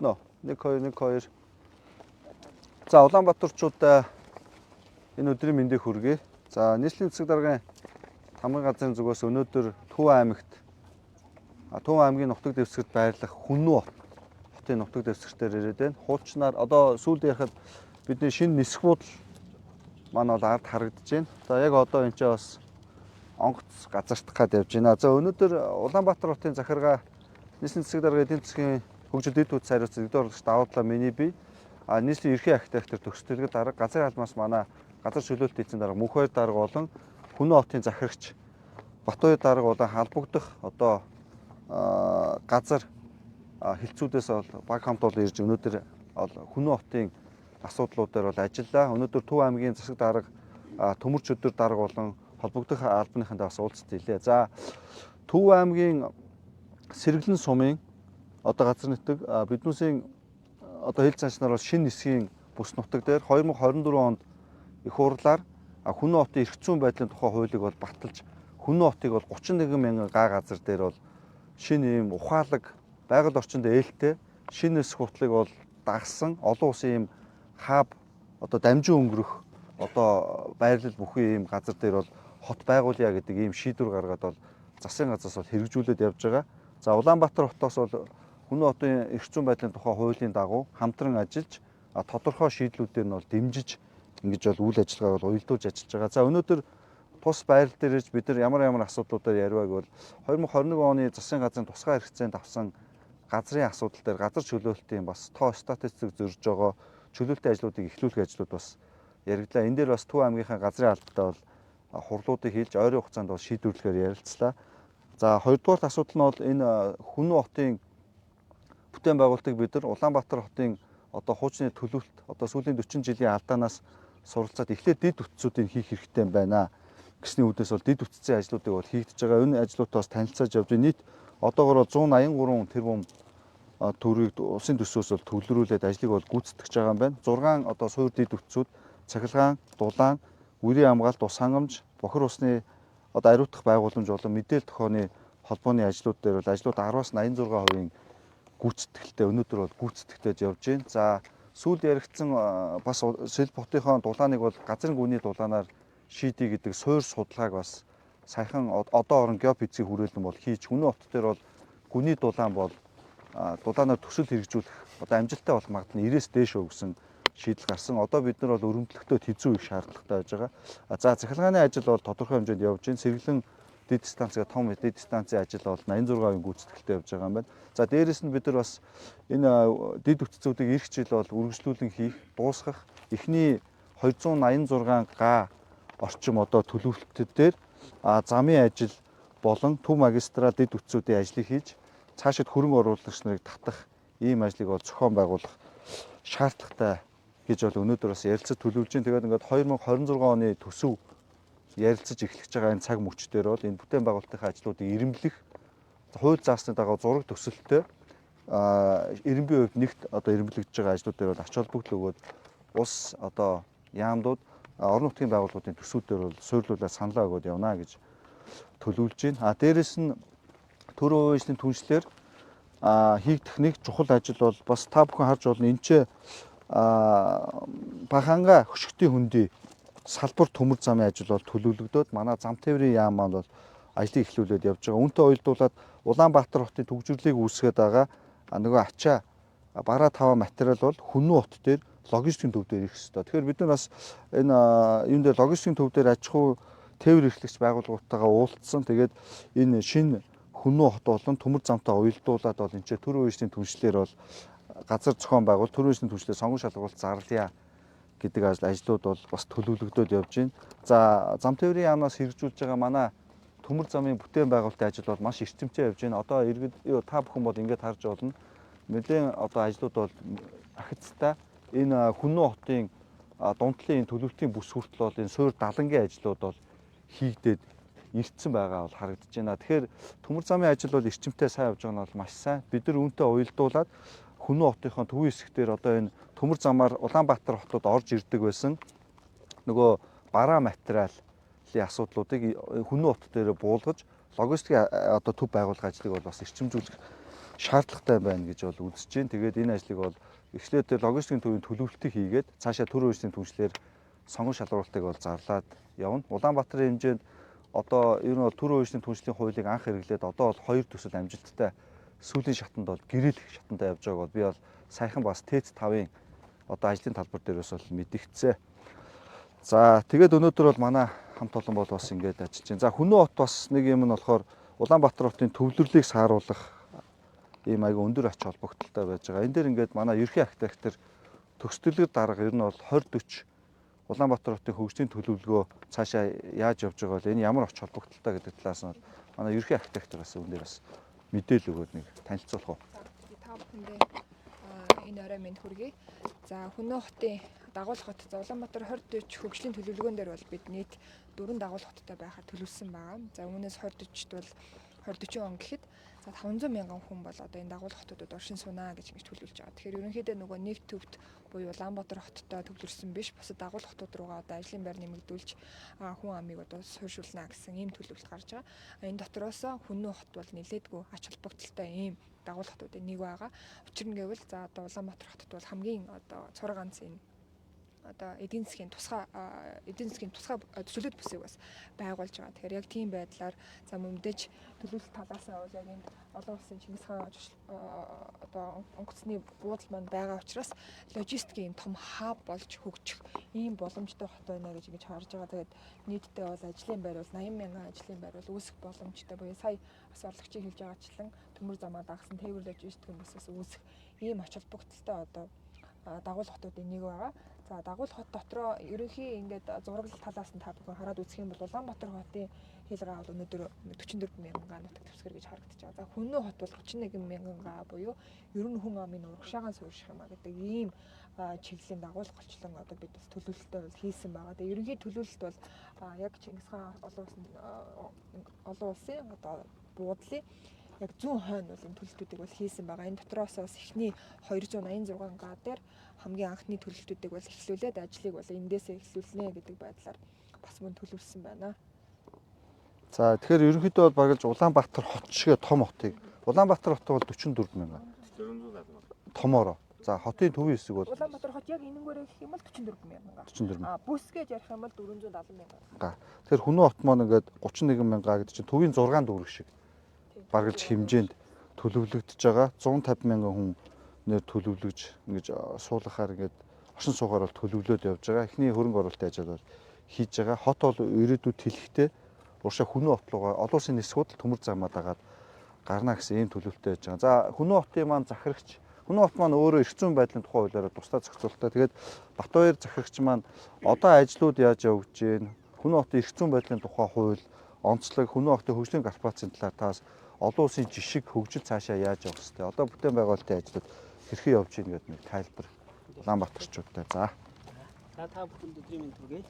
Сонсогдсон уу? 1 2 1 2. За, Улаанбаатарчуудаа энэ өдрийн мэндийг хүргэе. За, нийслэлийн засаг даргын тамгын газрын зүгээс өнөөдөр Төв аймагт, Төв аймгийн нутаг дэвсгэрт байрлах Хүннү хотын нутаг дэвсгэртээр ирээд байна. Хуучнаар одоо сүүлд ярихад бидний шинэ нисэх буудал маань бол ард харагдаж байна. За, яг одоо энэ ч бас онгоц газартах гад явж байна. За, өнөөдөр Улаанбаатар хотын захиргаа, нийслэлийн засаг даргын эдийн засгийн хөгжил дэд бүтц хариуцсан нэгдүгээр орлогч Давуу Талаа миний бие, нийслэлийн ерхий архитектор Төгс Дэлгэр дарга, газрын албаас манай газар чөлөөлт эзэн дарга Мөнхбаяр дарга болон Хүннү хотын захирагч Батуяр дарга болон холбогдох одоо газар хэлтсүүдээс бол баг хамт бол ирж өнөөдөр бол Хүннү хотын асуудлуудаар бол ажиллаа. Өнөөдөр Төв аймгийн засаг дарга Төмөрч өдөр дарга болон холбогдох албаныхантай бас уулзалт хийлээ. За, Төв аймгийн Сэргэлэн сумын одоо газар нутаг биднүүсийн одоо хил заншнаар бол шинэ нисгийн бүс нутаг дээр 2024 онд их хурлаар Хүннү хотын эрх зүйн байдлын тухай хуулийг бол баталж, Хүннү хотыг бол 31 мянган га газар дээр бол шинэ ийм ухаалаг, байгаль орчинд ээлтэй шинэ нисэх хутлыг бол дагсан олон улсын ийм хаб, одоо дамжин өнгөрөх одоо байрлал бүхий ийм газар дээр бол хот байгуулъя гэдэг ийм шийдвэр гаргаад бол засгийн газраас бол хэрэгжүүлээд явж байгаа. За, Улаанбаатар хотоос бол Хүннү хотын эрх зүйн байдлын тухай хуулийн дагуу хамтран ажиллаж, тодорхой шийдлүүдээр нь бол дэмжиж ингэж бол үйл ажиллагааг бол уялдуулж ажиллаж байгаа. За, өнөөдөр тус байрал дээр ирж бид нар ямар ямар асуудлуудаар ярив гэвэл 2021 оны засгийн газрын тусгай хэрэгцээнд авсан газрын асуудал дээр газар чөлөөлтийн бас тоо статистик зөрж байгаа чөлөөлтийн ажлуудыг эхлүүлэх ажлууд бас яригдлаа. Энэ дээр бас Төв аймгийнхаа газрын албатай бол хурлуудыг хийлж ойрын хугацаанд бол шийдвэрлэхээр ярилцлаа. За, хоёрдугаар асуудал нь бол энэ Хүннү хотын бүтээн байгуулалтыг бид нар Улаанбаатар хотын одоо хуучны төлөвлөлт, одоо сүүлийн 40 жилийн алдаанаас суралцаад эхлээд дэд бүтцүүдийг хийх хэрэгтэй юм байна гэсний үүднээс бол дэд бүтцийн ажлуудыг бол хийгдэж байгаа. Энэ ажлуудаас танилцаж явж нийт одоогоор 183 тэрбум төгрөгийг улсын төсвөөс бол төвлөрүүлээд ажлыг бол гүйцэтгэж байгаа юм байна. 6 одоо суур дэд бүтцүүд: цахилгаан, дулаан, үрийн хамгаалт, ус хангамж, бохир усны одоо ариутгах байгууламж болон мэдээлэл тохионы холбооны ажлууд дээр бол ажлууд 10-аас 86% гүйцэтгэлтэй өнөөдөр бол гүйцэтгэгдэж явж байна. За, сүүлд яригдсан бас Сэлб хотынхоо дулааныг бол газрын гүний дулаанаар шийдье гэдэг суур судалгааг бас саяхан одоо орон геофизикийн хүрээлэн бол хийж, Хүннү хот дээр бол гүний дулаан бол дулаанаар төсөл хэрэгжүүлэх одоо амжилттай болох магадлал нь 90-ээс дээш өгсөн шийдэл гарсан. Одоо бид нар бол өрөмтлөختөө тэзүү их шаардлагатай байж байгаа. За, цахилгааны ажил бол тодорхой хэмжээнд явж байна. Сэргэлэн дэд станцгаа том дэд станцын ажил бол 86% гүйцэтгэлтэй явж байгаа юм байна. За, дээрэс нь бид нар бас энэ дэд бүтцүүдийг эх жил бол үргэлжлүүлэн хийх, дуусгах эхний 286 га орчим одоо төлөвлөлтөд дээр замын ажил болон төв магистрал дэд бүтцүүдийн ажлыг хийж, цаашид хөрөнгө оруулагч нарыг татах ийм ажлыг бол зохион байгуулах шаардлагатай гэж бол өнөөдөр бас ярилцаж төлөвлөж байна. Тэгээд ингээд 2026 оны төсөв ярилцаж эхлэж байгаа энэ цаг мөч дээр бол энэ бүтээн байгуулалтын ажлуудыг эрэмблэх, хууль заасны дагуу зураг төсөлтөй, эрэмбийн хувьд нэгт одоо эрэмблэгдэж байгаа ажлууд дээр бол ач холбогдол өгөөд улс одоо яамдууд, орон нутгийн байгууллагуудын төсвүүдээр бол суйрлуулаад саналаа өгөөд явна гэж төлөвлөж байна. А дээрэс нь төрийн хувийн түншлэлээр хийгдэх нэг чухал ажил бол бас та бүхэн харж болно. Энд ч Баханга хөшигтийн хөндий салбар төмөр замын ажил бол төлөвлөгдөөд манай зам тээврийн яам маань бол ажлыг эхлүүлээд явж байгаа. Үүнтэй уялдуулаад Улаанбаатар хотын түгжрэрлийг үүсгээд байгаа нөгөө ачаа бараа таваа материал бол Хүннү хот дээр логистикийн төв дээр ирэх ёстой. Тэгэхээр бид нар бас энэ юун дээр логистикийн төв дээр аж ахуй тээвэр эрхлэгч байгууллагуудтайгаа уулзсан. Тэгээд энэ шинэ Хүннү хот болон төмөр замтай уялдуулаад бол энэ ч төрийн үйлсийн түншлэлээр бол газар зохион байгуул, төрийн үйлсийн түншлэлээр сонгон шалгаруулалт зарлая гэдэг ажлууд бол бас төлөвлөгдөөд явж байна. За, зам тээврийн яамнаас хэрэгжүүлж байгаа манай төмөр замын бүтээн байгуулалтын ажил бол маш эрчимтэй явж байна. Одоо иргэд та бүхэн бол ингээд харж болно. Нэлээн одоо ажлууд бол ахицтай. Энэ Хүннү хотын дунтлын төлөвтийн бүс хүртэл бол энэ суур далангийн ажлууд бол хийгдээд ирсэн байгаа бол харагдаж байна. Тэгэхээр төмөр замын ажил бол эрчимтэй сайн явж байгаа нь бол маш сайн. Бид нар үүнтэй уялдуулаад Хүннү хотынхон төвийн хэсгээр одоо энэ төмөр замаар Улаанбаатар хотод орж ирдэг байсан нөгөө бараа материалын асуудлуудыг Хүннү хот дээр буулгаж логистикийн одоо төв байгуулах ажлыг бол бас эрчимжүүлэх шаардлагатай байна гэж бол үзэж байна. Тэгээд энэ ажлыг бол эхлээд логистикийн төвийн төлөвлөлтийг хийгээд цаашаа төр үйлсийн түншлэр сонгон шалруултыг бол зарлаад явна. Улаанбаатарын хэмжээнд одоо ер нь бол төр үйлсийн түншлийн хуулийг анх хэрэглээд одоо бол хоёр төсөл амжилттай сүүлийн шатанд бол гэрээлэх шатандаа явж байгааг бол би бол саяхан бас ТЭЦ 5-ын одоо ажлын талбар дээрээс бол мэдгдсэн. За, тэгээд өнөөдөр бол манай хамт олон бол бас ингээд ажиллаж байна. За, Хүннү хот бас нэг юм нь болохоор Улаанбаатар хотын төвлөрлийг сааруулах ийм айгүй өндөр ач холбогдолтой байж байгаа. Энэ дээр ингээд манай ерхий архитектор төгсдөлгөр дарга ер нь бол 20 40 Улаанбаатар хотын хөгжлийн төлөвлөгөө цаашаа яаж явж байгаа вэ? Энэ ямар ач холбогдолтой гэдэг талаас нь манай ерхий архитектор бас үүн дээр бас мэдээлэл өгөөд нэг танилцуулах уу. За, та бүхэндээ энэ орой мэнд хүргэе. За, Хүннү хотын дагуулх хот, за, Улаанбаатар 2040 хөгжлийн төлөвлөгөөн дээр бол бид нийт 4 дагуулх хоттой байхаар төлөвлөсөн байгаа. За, үүнээс 2040-д бол 2040 он гэхэд, за, 500 мянган хүн бол одоо энэ дагуулх хотуудад оршин сунаа гэж ингэж төлөвлөж байгаа. Тэгэхээр ерөнхийдөө нөгөө нэг төвд буюу Улаанбаатар хоттой төвлөрсөн биш, бусад дагуулх хотууд руугаа одоо ажлын байр нэмэгдүүлж хүн амыг одоо суурьшуулна гэсэн ийм төлөвлөлт гарч байгаа. Энэ дотроос Хүннү хот бол нэлээдгүй ач холбогдолтой ийм дагуулх хотуудын нэг байгаа. Учир нь гэвэл, за, одоо Улаанбаатар хотод бол хамгийн одоо цорын ганц энэ одоо эдийн засгийн тусгай төлөлт бүсийг бас байгуулж байгаа. Тэгэхээр яг тийм байдлаар, за, мэдээж төлөвлөлт талаас нь бол яг энэ олон улсын Чингис хаан одоо онгоцны буудал маань байгаа учраас логистикийн том hub болж хөгжих ийм боломжтой хот байна гэж ингэж харж байгаа. Тэгээд нийтдээ бол ажлын байр бол 80 мянган ажлын байр бол үүсэх боломжтой буюу сая бас орлогчийн хэлж байгаачлан төмөр замаа дагасан тээвэр логистикийн бүсээс үүсэх ийм ач холбогдолтой одоо дагуулх хотуудын нэг байгаа. За, дагуулх хот дотроо ерөнхий ингээд зураглал талаас нь та бүхэн хараад үзэх юм бол Улаанбаатар хотын хил гаа бол өнөөдөр 44 мянган га нутаг дэвсгэр гэж харагдаж байгаа. За, Хүннү хот бол 31 мянган га буюу ер нь хүн амын урагшаагаан суурьших юм а гэдэг ийм чиглэлийн дагуулх голчлон одоо бид бас төлөвлөлтөө бол хийсэн байгаа. Тэгээ ерөнхий төлөвлөлт бол яг Чингис хаан олон улсын одоо буудлын яг зүүн хойно бол энэ төлөлтүүдийг бол хийсэн байгаа. Энэ дотроос бас эхний 286 га дээр хамгийн анхны төлөлтүүдийг бол эхлүүлээд ажлыг бол эндээсээ эхлүүлнэ гэдэг байдлаар бас мөн төлөвлөсөн байна. За, тэгэхээр ерөнхийдөө бол баргалж Улаанбаатар хот шигээ том хотыг, Улаанбаатар хот бол 44 мянган. 470. Томоороо. За, хотын төвийн хэсэг бол Улаанбаатар хот яг энэнгээрээ гэх юм бол 44 мянган га. 44 А бүс гэж ярих юм бол 470 мянган. га. Тэгэхээр Хүннү хот маань ингээд 31 мянга гэдэг чинь төвийн 6 дүүрэг шиг баргалж хэмжээнд төлөвлөгдөж байгаа. 150 мянган хүн нэр төлөвлөж ингэж суулгахаар ингээд оршин суугаар бол төлөвлөөд явж байгаа. Эхний хөрөнгө оруулалтын ажил бол хийж байгаа. Хот бол ирээдүйд тэлэхтэй уршаа Хүннү хот руугаа олон улсын нисэх буудал төмөр замаа дагаад гарна гэсэн ийм төлөвлөлттэй байж байгаа. За, Хүннү хотын маань захирагч, Хүннү хот маань өөрөө эрх зүйн байдлын тухай хуулиараа тусдаа зохицуулттай. Тэгээд Батбаяр захирагч маань одоо ажлууд яаж явагдаж байна? Хүннү хотын эрх зүйн байдлын тухай хууль, онцлог, Хүннү хотын хөгжлийн корпорацийн талаар таас олон улсын жишг хөгжил цаашаа яаж явах хэвтэй? Одоо бүтээн байгуулалтын ажлууд хэрхэн явж байна гэдэг нэг тайлбар Улаанбаатарчуудтай. За. За, та бүхэнд өдрийн мэнд хүргэе.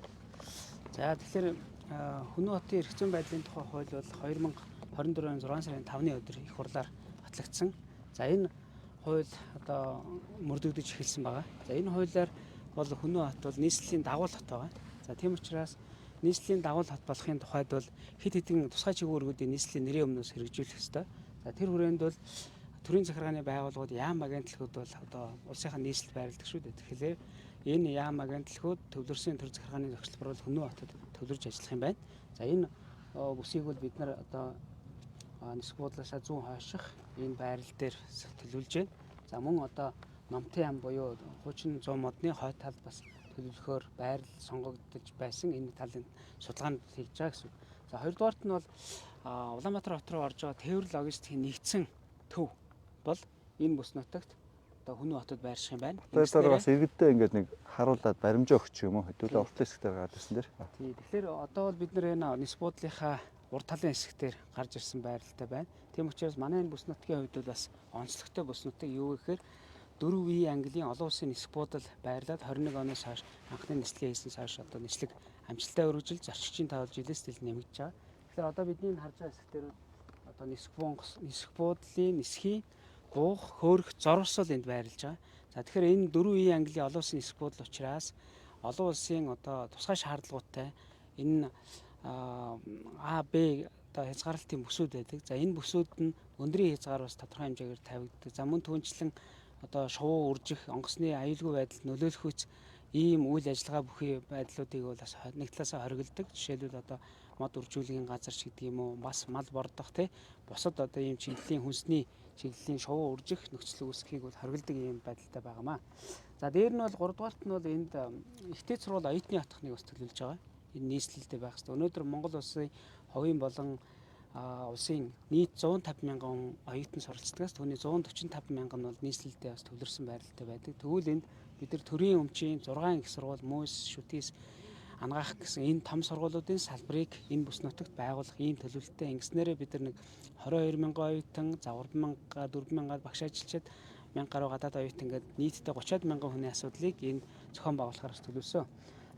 За, тэгэхээр Хүннү хотын эрх зүйн байдлын тухай хууль бол 2024 оны 6 сарын 5-ны өдөр их хурлаар батлагдсан. За, энэ хууль одоо мөрдөгдөж эхэлсэн байгаа. За, энэ хуулиар бол Хүннү хот бол нийслэлийн дагуул хот байгаа. За, тийм учраас нийслэлийн дагуул хот болохын тухайд бол хэд хэдэн тусгай чиглэл үүргүүдийн нийслэлийн нэрийн өмнөөс хэрэгжүүлэх ёстой. За, тэр хүрээнд бол төрийн захиргааны байгууллагууд, яам агентлагууд бол одоо улсынхаа нийслэлд байрладаг шүү дээ. Тэгэхээр энэ яам агентлагууд төвлөрсөн төр захиргааны зохицол бол Хүннү хотод төвлөрж ажиллах юм байна. За, энэ бүсийг бол бид нар одоо нисэх буудлаасаа зүүн хойших энэ байрал дээр төлөвлөж байна. За, мөн одоо Номтын яам буюу хуучин 100 модны хойд талд бас төлөвлөхөөр байрал сонгогдож байсан, энэ талын судалгаанд хийж байгаа гэсэн. За, хоёрдугаарт нь бол Улаанбаатар хот руу орж байгаа тээвэр логистикийн нэгдсэн төв бол энэ бүс нутагт одоо Хүннү хотод байрших юм байна. Тэгэхээр бас иргэддээ ингээд нэг харуулад баримжаа өгч юм уу? Хэдүүлээ уртлын хэсгээр гараад ирсэн дээр. Тий. Тэгэхээр одоо бол бид нар энэ нисэх буудлынхаа урд талын хэсэг дээр гарч ирсэн байралтай байна. Тийм учраас манай энэ бүс нутгийн хувьд бол бас онцлогтой бүс нутаг, юу гэхээр 4 E английн олон улсын нисэх буудал байрлаад 21 оноос хойш анхны нислэгээ хийснээс хойш одоо нислэг амжилттай өргөжил зорчигчийн тоо жилээс жил нэмэгдэж байгаа. Тэгэхээр одоо бидний харж байгаа хэсэг дээр одоо нисэх буунгас, нисэх буудлын нисхийн буух, хөөрөх зорвосол энд байрлаж байгаа. За, тэгэхээр энэ 4 E английн олон улсын нисэх буудал учраас олон улсын одоо тусгай шаардлагуудтай энэ А, Б одоо хязгаарлалтын бүсүүд байдаг. За энэ бүсүүд нь өндрийн хязгаар бас тодорхой хэмжээгээр тавигддаг. За мөн түнчлэн одоо шувуу үржих, онгоцны аюулгүй байдалд нөлөөлөх үс ийм үйл ажиллагаа бүхий байдлуудыг бол бас нэг талаасаа хориглодог. Жишээлбэл одоо мод үржүүлгийн газар ч гэдэг юм уу, бас мал бордох тий бусад одоо ийм чиглэлийн хүнсний чиглэлийн шувуу үржих нөхцөл үүсгэхийг бол хориглодог ийм байдалтай байгаамаа. За дээр нь бол 3 дугаарт нь бол энд ихтэй сургууль оюутны отхныг бас төлөвлөж байгаа. Энэ нийслэлдээ байх хэрэгтэй. Өнөөдөр Монгол улсын хувийн болон улсын нийт 150 мянган оюутан суралцдагаас түүний 145 мянган нь бол нийслэлдээ бас төвлөрсөн байралтай байдаг. Тэгвэл энд бид нар төрийн өмчийн 6 их сургууль, Мөс, Шүтээс, Ангаах гэсэн энэ том сургуулиудын салбарыг энэ бүс нутагт байгуулах ийм төлөвлөлттэй. Ингэснээрээ бид нар нэг 22 мянган оюутан, за 3 мянга, 4 мянгаар багш ажиллачаад 1000 гаруй гадаад оюутан ингээд нийтдээ 30-аад мянган хүний асуудлыг энд зохион байгуулахаар бас төлөвлөсөн.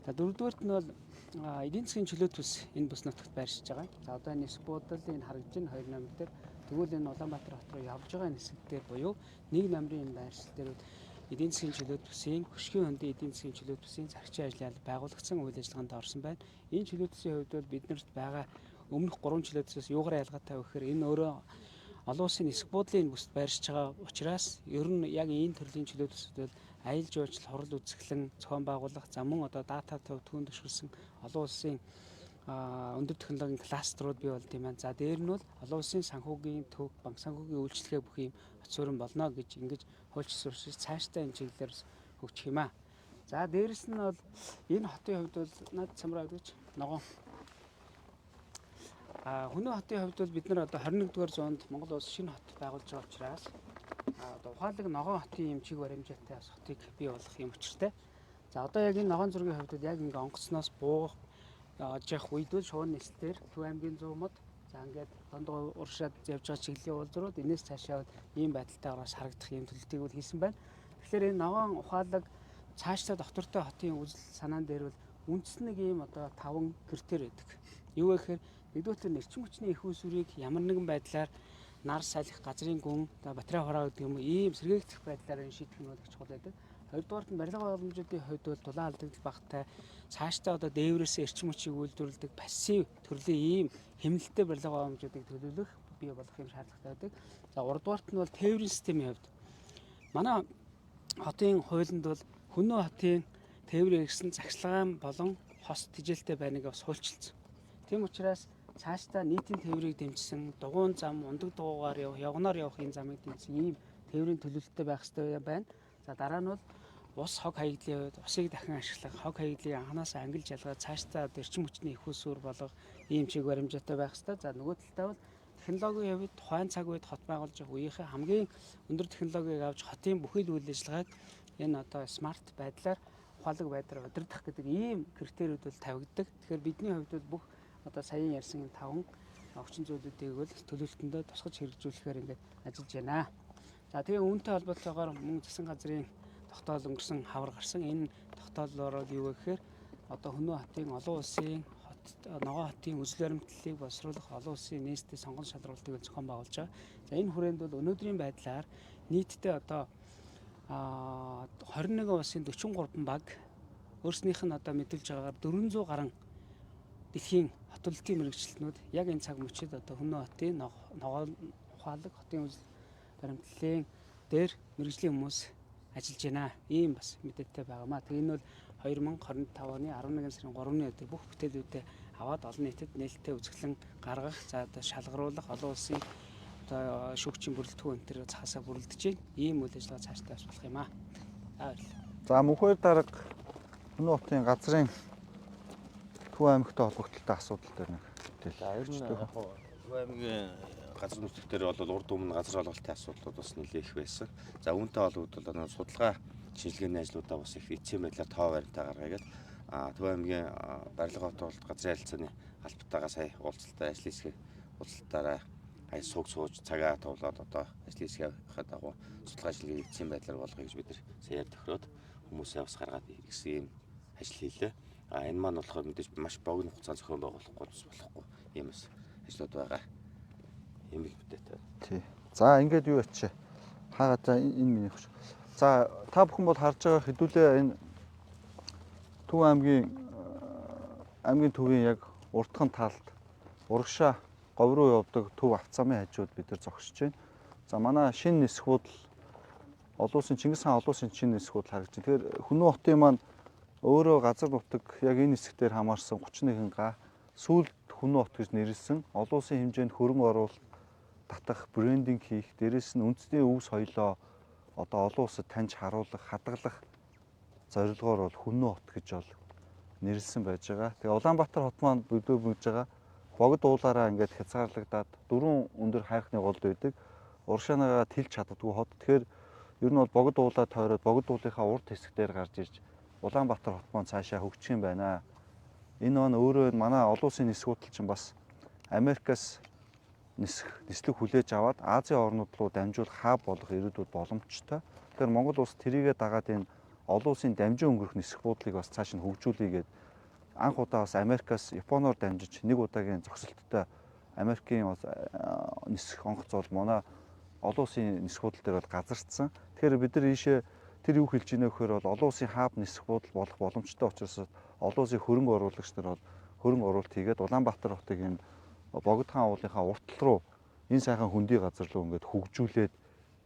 За дөрөвдүгээрт нь бол эдийн засгийн чөлөө төс энэ бүс нутагт байршиж байгаа. За одоо энэ нисэх буудал энэ харагдаж байна 2 номер дээр. Тэгвэл энэ Улаанбаатар хот руу явж байгаа энэ хэсэг дээр буюу нэг номерын энэ байршил дээр эдийн засгийн чөлөө төсийн хөшгийн хөндийн эдийн засгийн чөлөө төсийн зарчийн ажил байгуулагдсан үйл ажиллагаанд орсон байна. Энэ чөлөө төсийн хувьд бол биднэрт байгаа өмнөх 3 чөлөө төсөөс юугаар ялгаатай вэ гэхээр энэ өөрөө олон улсын нисэх буудлын бүст байршиж байгаа учраас ер нь яг энэ төрлийн чөлөө төсөд бол аялал жуулчлал, хурал үзэсгэлэн зохион байгуулах, за мөн одоо дата төв түүнд төшөлсөн олон улсын өндөр технологийн кластерууд бий болд юм байна. За дээр нь бол олон улсын санхүүгийн төв, банк санхүүгийн үйлчилгээ бүх юм оц суурин болно гэж ингэж хуульч сурч цаашдаа энэ чиглэлээр хөгжих юм аа. За дээрэс нь бол энэ хотын хувьд бол над самраа гэж ногоон. Хүнөө хотын хувьд бол бид нар одоо 21-р зуунд Монгол улс шинэ хот байгуулж байгаа учраас одоо ухаалаг ногоон хотын юм чиг баримжаатай бас хотыг бий болгох юм учиртай. За одоо яг энэ ногоон зургийн хувьд бол яг ингээ онгоцноос буух явах үед бол шуун нислэлээр Төв аймгийн 100 мод за ингээд дондоо уршаад явж байгаа чиглэлийн уулзрууд энэс цаашаа ийм байдалтайгаар бас харагдах юм төлөлтийг бол хийсэн байна. Тэгэхээр энэ ногоон ухаалаг цаашдаа доктортой хотын үзэл санаан дээр бол үндсэн нэг ийм одоо 5 критерий байдаг. Юу вэ гэхээр нэгдүгээр нь эрчим хүчний их усүрийг ямар нэгэн байдлаар нар салхи, газрын гүн, батарей хороо гэдэг юм уу ийм сэргээгдэх байдлаар энэ шийдэх нь бол их чухал байдаг. Хоёрдугаарт нь барилга боломжуудын хувьд бол дулаан алдагдал багатай, цаашдаа одоо дээврээс эрчим хүчийг үйлдвэрлэдэг пассив төрлийн ийм хэмнэлттэй барилга боломжуудыг төлөвлөх бий болгох юм шаардлагатай байдаг. За гуравдугаарт нь бол тээврийн системийн хувьд манай хотын хуулинд бол Хүннү хотын тээврийн хэрэгсэн захислагаан болон хос тижээлтэй байныг бас хуульчилсан. Тийм учраас цаашдаа нийтийн тээврийг дэмжсэн дугуйн зам, ундаг дугуйгаар явах, явганаар явах энэ замыг дэмжсэн ийм тээврийн төлөвлөлттэй байх ёстой байна. За дараа нь бол ус хог хаягдлын хувьд усыг дахин ашиглах, хог хаягдлыг анханасаа ангилж ялгаад цаашдаа эрчим хүчний их усүр болгох ийм чиг баримжаатай байх ёстой. За нөгөө талдаа бол технологийн хувьд тухайн цаг үед хот байгуулж явах үеийнхээ хамгийн өндөр технологиг авч хотын бүхий л үйл ажиллагааг энэ одоо смарт байдлаар ухаалаг байдлаар удирдах гэдэг ийм критериуд бол тавигддаг. Тэгэхээр бидний хувьд бол бүх одоо саяын ярьсан энэ 5 орчин зүйлүүдийг бол төлөвлөлтөндөө тусгаж хэрэгжүүлэхээр ингээд ажиллаж байна. За тэгээ үүнтэй холбоотойгоор мөн засгийн газрын тогтоол өнгөрсөн хавар гарсан. Энэ тогтоолоор бол юу вэ гэхээр одоо Хүннү хотын олон улсын хот ногоон хотын үзэл баримтлалыг боловсруулах олон улсын нээстэй сонгон шалруултыг зохион байгуулж байгаа. За энэ хүрээнд бол өнөөдрийн байдлаар нийтдээ одоо 21 улсын 43 баг өөрснийх нь одоо мэдүүлж байгаагаар 400 гаруй дэлхийн хөтөлбөрийн мэргэжилтнүүд яг энэ цаг мөчид одоо Хүннү хотын ногоон ухаалаг хотын үзэл баримтлалын дээр мэргэжлийн хүмүүс ажиллаж байна. Ийм бас мэдээлэлтэй байгаамаа. Тэгээ энэ бол 2025 оны 11 сарын 3-ны өдөр бүх бүтээлүүдээ аваад олон нийтэд нээлттэй үзэсгэлэн гаргах, за одоо шалгаруулах, олон улсын одоо шүүгчийн бүрэлдэхүүн энэ төр цаасаа бүрэлдэж байна. Ийм үйл ажиллагаа цаашдаа бас болох юм аа. За баярлалаа. За мөнхөр дарга Хүннү хотын газрын Төв аймагтай холбогдлолтой асуудал дээр нэг мэдээлэл. За ер нь яг Төв аймгийн газар нутаг дээр бол урд өмнө газар олголтын асуудлууд бас нэлээх их байсан. За үүнтэй холбогдвол судалгаа шинжилгээний ажлуудаа бас их эцсийн байдлаар тоо баримтаа гаргая гэдэг. Төв аймгийн барилга хотолд газрын харилцааны албатайгаа сая уулзалтаа ажлын хэсгээ уулзалтаараа аял сууг сууж цагаа товлоод одоо ажлын хэсгийнхаа дагуу судалгаа шинжилгээг эцсийн байдлаар болгоё гэж бид нар саяар тохироод хүмүүсээ бас гаргаад ирсэн юм ажил хийлээ. Энэ маань болохоор мэдээж маш богино хугацаанд зохион байгуулахгүй бас болохгүй ийм бас ажлууд байгаа. Ийм л мэдээтэй. Тий. За ингээд юу ячи? Хаагаа за энэ миний хөш. За та бүхэн бол харж байгаа хэдүүлээ энэ Төв аймгийн аймгийн төвийн яг урдхан талд урагшаа Говь руу явдаг төв авцаамын хажууд бид нар зогсож байна. За манай шинэ нисэх буудал олон улсын Чингис хаан олон улсын шинэ нисэх буудал харагдаж байна. Тэгэхээр Хүннү хотын маань өөрөө газар нутаг яг энэ хэсэг дээр хамаарсан 31 га сүүлд Хүннү хот гэж нэрлсэн олон улсын хэмжээнд хөрөнгө оруулалт татах, брендинг хийх, дээрэс нь үндэсний өв соёлоо одоо олон улсад таньж харуулах, хадгалах зорилгоор бол Хүннү хот гэж бол нэрлсэн байж байгаа. Тэгээ Улаанбаатар хот маань бүлбэ бүгж байгаа. Богд уулаараа ингээд хязгаарлагдаад дөрвөн өндөр хайрхны голд байдаг. Уршаанагаа тэлж чаддаггүй хот. Тэгэхээр ер нь бол богд уулаа тойроод богд уулынхаа урд хэсэг дээр гарч ирж Улаанбаатар хот маань цаашаа хөгжих юм байна. Энэ он өөрөө манай олон улсын нисэх буудал чинь бас Америкаас нисэх нислэг хүлээж аваад Азийн орнууд руу дамжуулах хаб болох ирээдүйд боломжтой. Тэгэхээр Монгол улс тэрийгэ дагаад энэ олон улсын дамжин өнгөрөх нисэх буудлыг бас цааш нь хөгжүүлье гээд анх удаа бас Америкаас Японоор дамжиж нэг удаагийн зогсолттой Америкийн нисэх онгоц бол манай олон улсын нисэх буудал дээр бол газардсан. Тэгэхээр бид нар ийшээ тэр юу хэлж ийнэ гэхээр бол олон улсын хаб нисэх буудал болох боломжтой учраас олон улсын хөрөнгө оруулагч нар бол хөрөнгө оруулалт хийгээд Улаанбаатар хотыг энэ Богд хаан уулынхаа уртал руу энэ сайхан хөндий газар руу ингээд хөгжүүлээд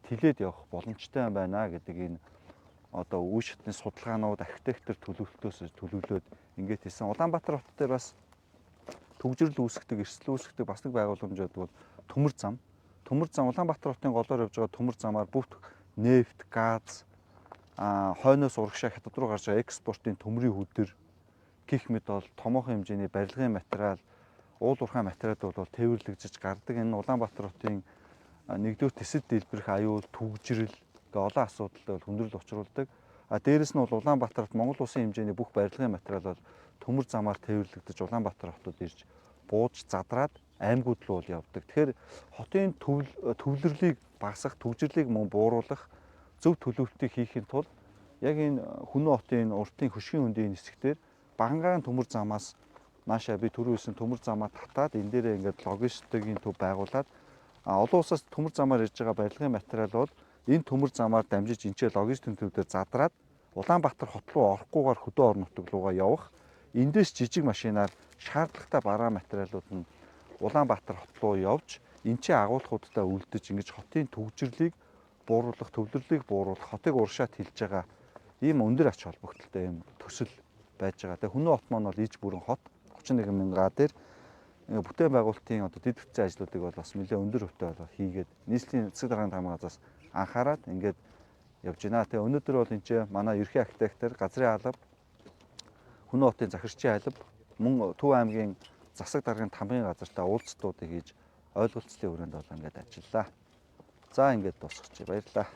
тэлээд явах боломжтой юм байна гэдэг энэ одоо үе шатны судалгаанууд архитектор төлөвлөлтөөс төлөвлөөд ингээд хийсэн. Улаанбаатар хот дээр бас төгжрөл үүсгдэг, эрсдэл үүсгдэг бас нэг байгууламж байдаг бол төмөр зам. Төмөр зам Улаанбаатар хотын голоор явж байгаа төмөр замаар бүх нефть, газ, хойноос урагшаа хятад руу гарч байгаа экспортын төмрийн хүдэр гих мэт бол томоохон хэмжээний барилгын материал, уул уурхай материал бол тээвэрлэгдэж гардаг. Энэ Улаанбаатар хотын нэгдүгээр тэсэд дэлбэрэх аюул, түгжрэл гэх олон асуудалтай бол хүндрэл учруулдаг. А дээрэс нь бол Улаанбаатар хот Монгол улсын хэмжээний бүх барилгын материал бол төмөр замаар тээвэрлэгдэж Улаанбаатар хотод ирж бууж задраад аймагуд руу бол явдаг. Тэгэхээр хотын төвлөрлийг багасгах, түгжрлийг мөн бууруулах зөв төлөвлөлтийг хийхин тулд яг энэ Хүннү хотын уртын хөшгийн хөндийн хэсэгтэр Багангаан төмөр замаас наашаа би түрүү хэлсэн төмөр замаа татаад энэ дээрээ ингээд логистикийн төв байгуулад олон улсаас төмөр замаар ирж байгаа барилгын материал бол энэ төмөр замаар дамжиж энэ логистикийн төв дээр задраад Улаанбаатар хот руу орохгүйгээр хөдөө орон нутаг руугаа явах. Эндээс жижиг машинаар шаардлагатай бараа материалууд нь Улаанбаатар хот руу явж энэ ч агуулгуудтай үлдэж ингэж хотын түгжрлийг бууруулах, төвлөрлийг бууруулах, хотыг урагшаа тэлж байгаа ийм өндөр ач холбогдолтой ийм төсөл байж байгаа. Тэгээ Хүннү хот маань бол иж бүрэн хот 31 мянган га дээр бүтээн байгуулалтын одоо дэд бүтцийн ажлуудыг бол бас нэлээд өндөр өвтэй бол хийгээд нийслэлийн засаг даргын таамаг газраас анхаарад ингээд явж байна. Тэгээ өнөөдөр бол энэ ч манай ерхий архитектор газрын алба, Хүннү хотын захирчийн алба, мөн Төв аймгийн засаг даргын тамгын газартай уулзалтуудыг хийж ойлголцлын хүрээнд бол ингээд ажиллаа. За ингээд дуусгачих. Баярлалаа.